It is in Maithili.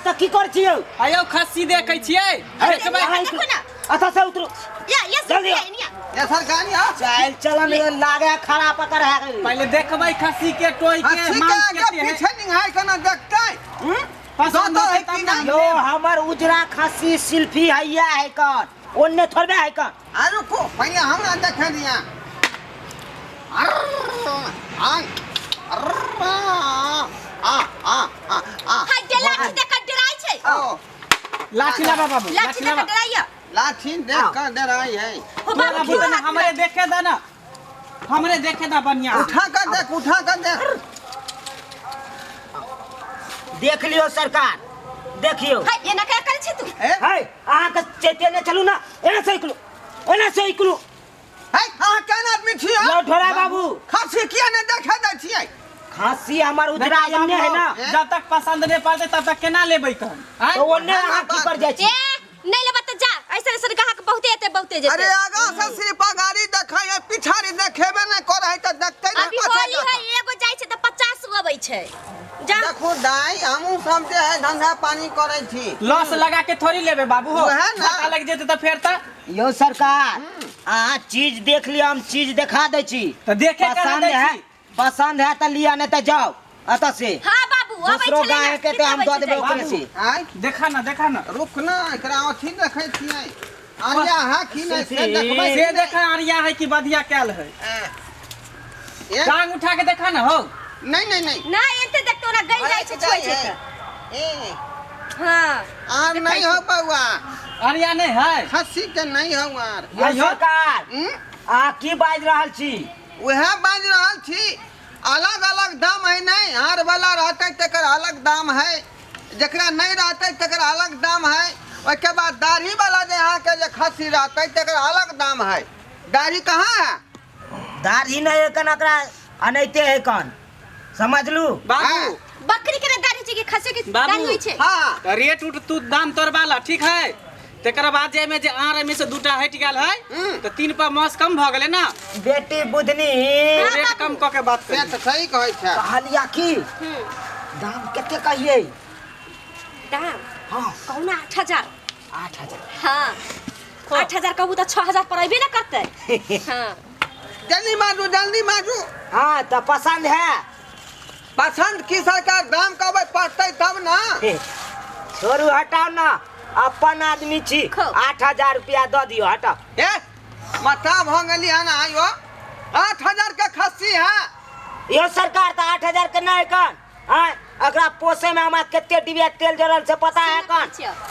एतऽ की करै छियै? आयो खस्सी देखै छियै। देखबै। अहाँ देखो ना। एतऽ से उतरू। या ये जल्दी सब आओ। या ये सरकार या चल चलन लागे खड़ा पकड़ है। पहिले देखबै खस्सी के टोई के खस्सी के मांस आगे केते है। पीछे निहाय के ना देखतै। पसंद दाँतो है होतै तब कि ना। नहीं? यो हमर उजरा खस्सी सिल्फी हैया है कन ओन्ने थोड़बे है कन। आ रुको पहिले हमरा देखे दिया। आ आ आ आ आ हाय जे लाठी देख के डराइ छै। ओ लाठी लाबा बाबू, लाठी लाठी देख के लाबा। डराइया। लाठी देख कर डराई है। हो तोरा बाबू बुते ना हमरे देखे दा ना, हमरे देखे दा बढ़िया से। उठा कर देख, उठा कर देख। देख लियो सरकार, देखियो। हाय एना क्या करै छै तू? ए है अहाँ के चैते ने चलू ना, एना से इकलू, एना से इकलू। है अहाँ केहन आदमी छियै? लो ढोरा बाबू। खस्सी किया ने देखे दै छियै? खांसी हमर उजरा देखा एने है ना। बाबू, जब तक पसंद नहीं पड़ते तब तक केना लेबै कहन? आँय? तो ओन्ने अहाँ की पर जाइ छी? ए नहीं लेबा त जा, ऐसे ऐसे ग्राहक बहुते एते बहुते जेते। अरे आगा से सिर्फ गाड़ी देखै है, पिछाड़ी देखेबे नहि करै है तऽ देखतै नहि अभी पाछा होली है, जाकऽ। एगो जाइ छै त 50 गो अबै छै। जा। देखू दाइ, हमहूँ सब जे है धंधा पानी करै छी। लॉस लगा के थोड़ी लेबै बाबू हो। वएह ना। घाटा लग जेतै तऽ फेर तऽ यो सरकार अहाँ चीज देख लिअ, हम चीज देखा दै छी। तऽ देखे के पसंद दै है, छी। पसंद है तऽ लिअ, नहीं तऽ जाओ एतऽ से। हां बाबू, अबै दोसरो छलै ना, गाय के तऽ हम दऽ देबै ओकरे से। आँय? देखा ना, देखा ना। रुक ना, एकरा अथी देखै छियै। आरिया है कि नहि से देखबै। से देखा आरिया है कि बधिया कैल है। ए, टांग उठा के देखा ना हो। नहीं नहीं नहीं। ना एते देखतो ना गई जाइ छै छोइ छै तऽ। ए हां आर नहीं हो बउआ। आरिया नहीं है। खस्सी के नहीं हो आर। यो आइयो। सरकार हम्म? अहाँ की बाजि रहल छी? उएह बाजि रहल छी। अलग अलग दाम है, नहीं हार वाला रहतै तकर अलग दाम है, जकरा नहीं रहतै तकर अलग दाम है। ओहिके बाद दाढ़ी वाला जे अहाँके जे खस्सी रहतै तकर अलग दाम है। दाढ़ी कहाँ है? दाढ़ी नहीं है कन, एकरा अनैते है कन, समझलू? बाबू बकरी के ना दाढ़ी छै कि खस्सी के बाबू। दाढ़ी होइ छै? हाँ। तऽ रेट उट तू दाम तोड़बा ला, ठीक है? तकर बाद जे एहिमे जे आर एहिमे से दूटा हटि गेल है तऽ 3 पा मास कम भऽ गेलै ना। बेटी बुधनी रेट कम कऽ के बात से करी। तऽ सही कहै छै। कहलिया की दाम कते कहियै? दाम? हाँ। कहू ना 8000। 8000? हाँ 8000 कहू तऽ 6000 पर अयबे ना करतै। हाँ जल्दी माजू, जल्दी माजू। हाँ तऽ पसंद है? पसंद की सरकार, दाम कहबै पड़तै तब ना। छोड़ू हटाउ ना, अपन आदमी छी। खो। 8000 रुपया दऽ दियौ, हटाउ। ए मता भऽ गेली हन आयो। 8000 के खस्सी है। यो सरकार तऽ 8000 के नहि कन। आँय, एकरा पोसै में हमरा कते डिबिया तेल जरल से पता है कन?